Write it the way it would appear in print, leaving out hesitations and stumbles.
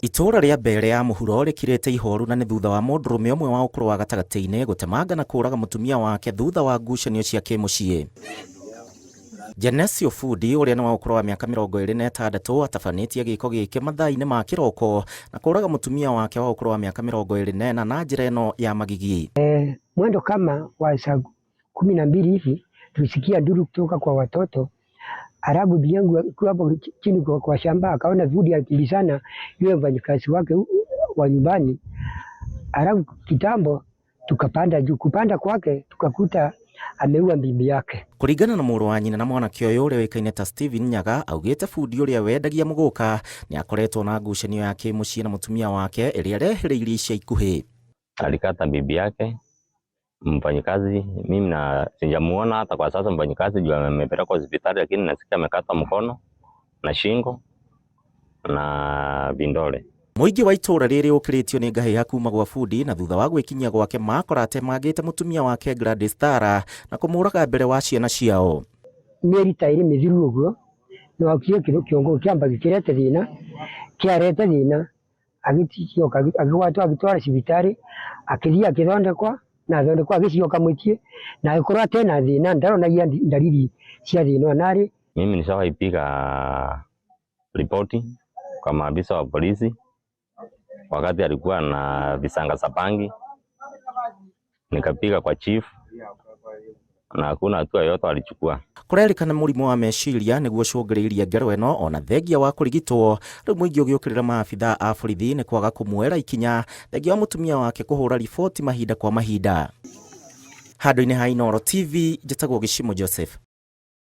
Itũũra rĩa Mbere ya Mũhuro rĩkirĩte ihoru na nĩ thutha wa mũndũrũme ũmwe wa ũkũrũ wa gatagatĩ-inĩ gũtemanga na kũũraga mũtumia wake thutha wa ngucanio cia kĩmũciĩ. Genesio Fundi ũrĩa nĩ wa ũkũrũ wa mĩaka 26 atabanĩtie gĩko gĩkĩ mathaa-inĩ ma kĩroko na kũũraga mũtumia wake wa ũkũrũ wa mĩaka 24 na njĩra ĩno ya magigi. Mwendo kama wa saa 12 hivi tulisikia nduru kutoka kwa watoto, alafu bibi yangu akiwa hapo chini kwa shamba akaona Fundi akimbizana yule mfanyikazi wake wa nyumbani, alafu kitambo tukapanda juu. Kupanda kwake tukakuta ameua bibi yake. Kũringana na mũrũ wa nyina na mwanake ũyũ ũrĩa ũĩkaine ta Steven Nyaga, augĩte bundi ũrĩa wendagia mũgũka nĩ akoretwo na ngucanio ya kĩmũciĩ na mũtumia wake ĩrĩa ĩrehĩrĩirie ica ikuhĩ. Alikata bibi yake mfanyikazi, mimi na sijamuona hata kwa sasa mfanyikazi juu amepelekwa hospitali, lakini nasikia amekata mkono na shingo na vindole. Mũingĩ wa itũũra rĩrĩ ũkĩrĩtio nĩ ngahĩha kuma gwa bundi na thutha wa gwĩkinyia gwake makora atemangĩte mũtumia wake Gladys Tara na kũmũraga mbere wa ciana ciao. Mĩeri ta ĩrĩ mĩthiru ũguo nĩwakire kĩongo kĩamba gĩkĩrete thĩna, kĩarete thĩna agĩcoka agĩgwatwo agĩtwara thibitarĩ, akĩthiĩ agĩthondekwa na athondekwa agĩcoka mũciĩ na agĩkorwo atena thĩna, ndaronagia ndariri cia thĩna ona rĩ. Mimi nishawahi piga ripoti kwa maafisa wa polisi wakati alikuwa na visanga za bangi, nikapiga kwa chief na hakuna hatua yoyote walichukua. Kũrerĩkana mũrimũ wa meciria nĩguo ũcũngĩrĩirie ngero ĩno ona thengia wa kũrigitwo. Rĩu mũingĩ ũgĩũkĩrĩra maabithaa a borithi nĩ kwaga kũmuoera ikinya thengia wa mũtumia wake kũhũra riboti mahinda kwa mahinda. Handũ-inĩ ha Inooro TV, njĩtagwo Gĩcimo Joseph.